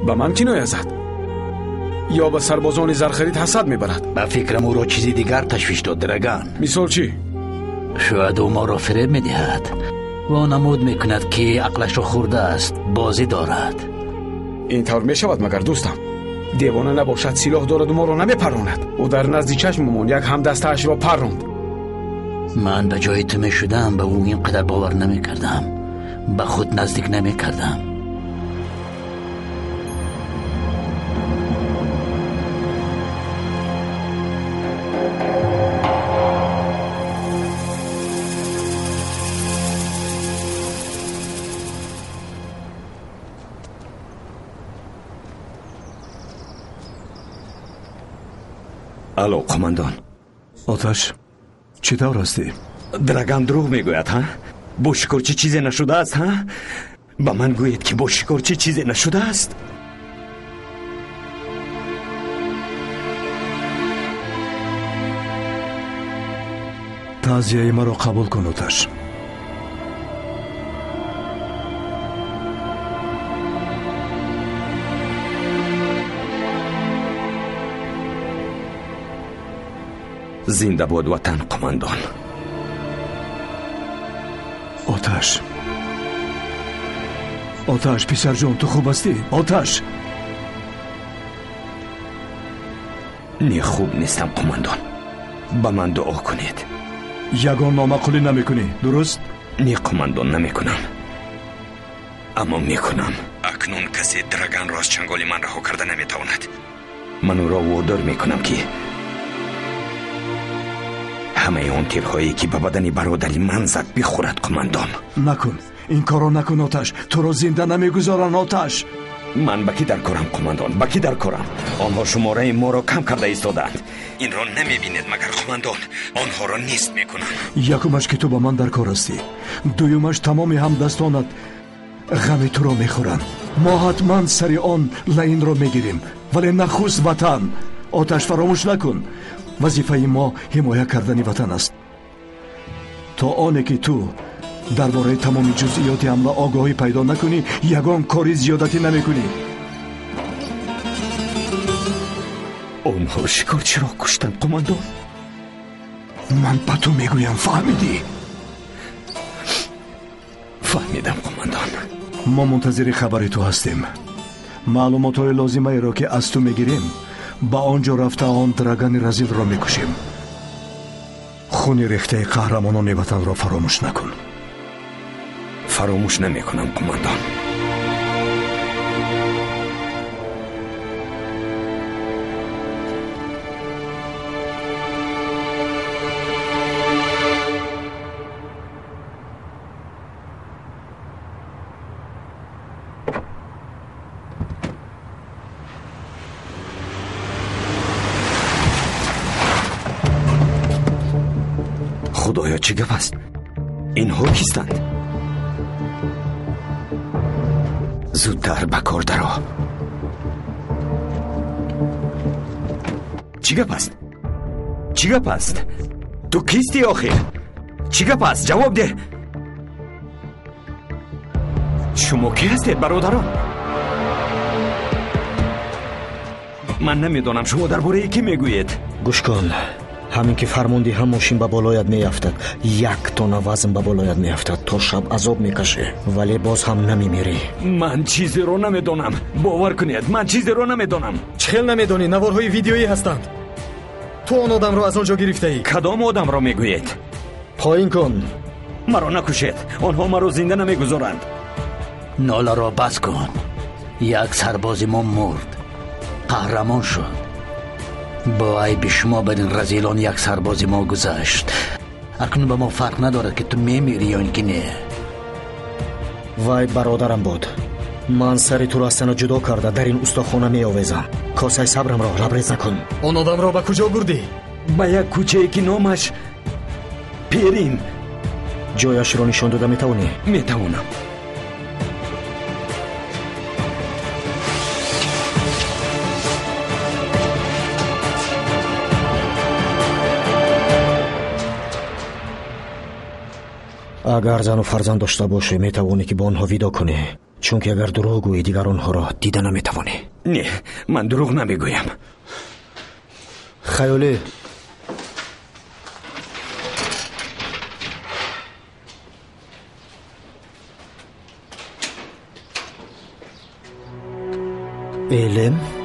Ба ман киноя зад ё ба сарбозони зархарид ҳасад мебарад? Ба фикрам, ӯро чизи дигар ташвиш дод, Драган. Мисол чӣ? Шояд ӯ моро фиреб медиҳад. Вонамуд мекунад, ки ақлашро хӯрдааст, бозӣ дорад. Ин тавр мешавад магар, дӯстам? Девона набошад, силоҳ дораду моро намепарронад. Ӯ дар назди чашмамон як ҳамдастаашро парронд. Ман ба ҷои ту мешудам, ба ӯ ин қадар бовар намекардам, ба худ наздик намекардам. Алло, қумандон. Оташ, чӣ тавр ҳастӣ? Драган дурӯғ мегӯяд, ҳа? Бо шикорчӣ чизе нашудааст, ҳа? Ба ман гӯед, ки бо шикорчӣ чизе нашудааст? Таъзияи маро қабул кун, Оташ. Зинда бод ватан, қумандон. Оташ, Оташ, писарҷон, ту хуб ҳастӣ, Оташ? Не, хуб нестам, қумандон. Ба ман дуо кунед. Ягон номаъқулӣ намекунӣ, дуруст? Не, қумандон, намекунам, аммо мекунам. Акнун касе Драганро аз чанголи ман раҳо карда наметавонад. Ман ӯро водор мекунам, ки ҳамаи он тирҳое, ки ба бадани бародари ман зад, бихӯрад, қумандон. Накун ин корро, накун, Оташ. Туро зинда намегузоранд, Оташ. Ман ба кӣ дар корам, қумандон, ба кӣ дар корам? Онҳо шумораи моро кам карда истодаанд. Инро намебинед магар, қумандон? Онҳоро нест мекунам. Якумаш, ки ту ба ман дар кор ҳастӣ. Дуюмаш, тамоми ҳамдастонат ғами туро мехӯранд. Мо ҳатман сари он лаинро мегирем, вале нахуст ватан. Оташ, фаромӯш накун, вазифаи мо ҳимоя кардани ватан аст. То оне ки ту дар бораи тамоми ҷузъиёти ҳамла огоҳӣ пайдо накунӣ, ягон кори зиёдатӣ намекунӣ. Онҳо шикорчиро куштанд, қумандон. Ман ба ту мегӯям, фаҳмидӣ? Фаҳмидам, қумандон. Мо мунтазири хабари ту ҳастем. Маълумотҳои лозимаеро, ки аз ту мегирем, ба он ҷо рафта, он Драгани разилро мекушем. Хуни рехтаи қаҳрамонони ватанро фаромӯш накун. Фаромӯш намекунам, қумандон. Худоё, чӣ гап аст? Инҳо кистанд? Зудтар ба кор даро. Чӣ гап аст? Чӣ гап аст? Ту кистӣ охир? Чӣ гап аст? Ҷавоб деҳ. Шумо кӣ ҳастед, бародарон? Ман намедонам, шумо дар бораи кӣ мегӯед. Гӯш кун, ҳамин ки фармон диҳам, мошин ба болоят меафтад. Як тона вазн ба болоят меафтад. То шаб азоб мекашӣ, вале боз ҳам намемирӣ. Ман чизеро намедонам, бовар кунед, ман чизеро намедонам. Чӣ хел намедонӣ? Наворҳои видеоӣ ҳастанд. Ту он одамро аз он ҷо гирифтаӣ. Кадом одамро мегӯед? Поин кун. Маро накушед, онҳо маро зинда намегузоранд. Ноларо бас кун. Як сарбози мо мурд, қаҳрамон шуд. Бо айби шумо бар ин разилон як сарбози мо гузашт. Акнун ба мо фарқ надорад, ки ту мемирӣ ё ин ки не. Вай бародарам буд. Ман сари туро аз тана ҷудо карда, дар ин устохона меовезам. Косаи сабрамро лабрез накун. Он одамро ба куҷо бурдӣ? Ба як кӯчае, ки номаш Перим. Ҷояшро нишон дода метавонӣ? Метавонам. Агар зану фарзанд дошта бошӣ, метавонӣ, ки бо онҳо видо кунӣ. Чунки агар дурӯғ гӯӣ, дигар онҳоро дида наметавонӣ. Не, ман дурӯғ намегӯям. Хаёлӣ, Элем?